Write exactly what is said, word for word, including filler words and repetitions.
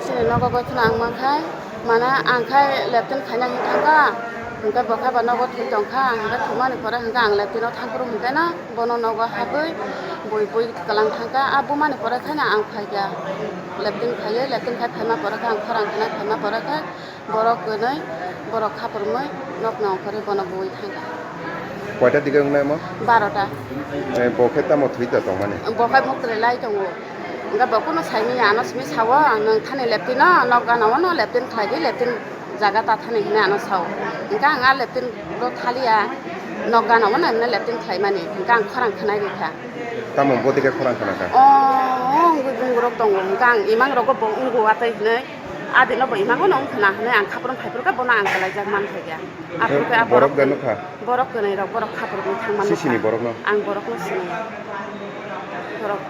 Chini nogo goi phano ang mankhai, mana ang khai leptin khaina hinwi thangkha, hwnkhe bo khe ba nogo thwi tongkha, hwnkhe thwimani pore hwnkhe ang leptino thangphuru hwnkhe no bono nogo habwi bui bui kwlang thangkha. A bumani pore khe no ang phaikha, leptin khaiwi, leptin khai phaima pore khe ang khorang khanai phaima pore khe, borok kwnwi, borok khapurmwi nokni ongkhorwi bono bui thangkha. Koita dige wngnai mo? Barota. Eh, bo khe tamo thwi ta tongmani? Bo khe muktrwi lai tongo. Hwnkhe bo kunu saimanya ano simi sao, "Nwng thani leptino nok gana-o no leptin khlai di, leptin jaga ta thani," hwnwi ano sao. Hwnkhe ang a leptin bo thaliya, nok gana-o no hwnwi leptin khlaimani. Hwnkhe ang khorang khanai rikha. Tamo bo dige khorang khana kha? O, o, wngwi bungrok tongo. Hwnkhe ang imang rogo bo wngo watwi hwnwi. Adino bo imango no wngkhwna hwnwi ang khapurung phaiphuru khe bono ang kwlaijak manthai ya. Aphuru khe a borok borok gano kha? Borok kwnwi rok, borok khapurung thangma nukha. Sisini borokno? Ang borokno sini. Borok.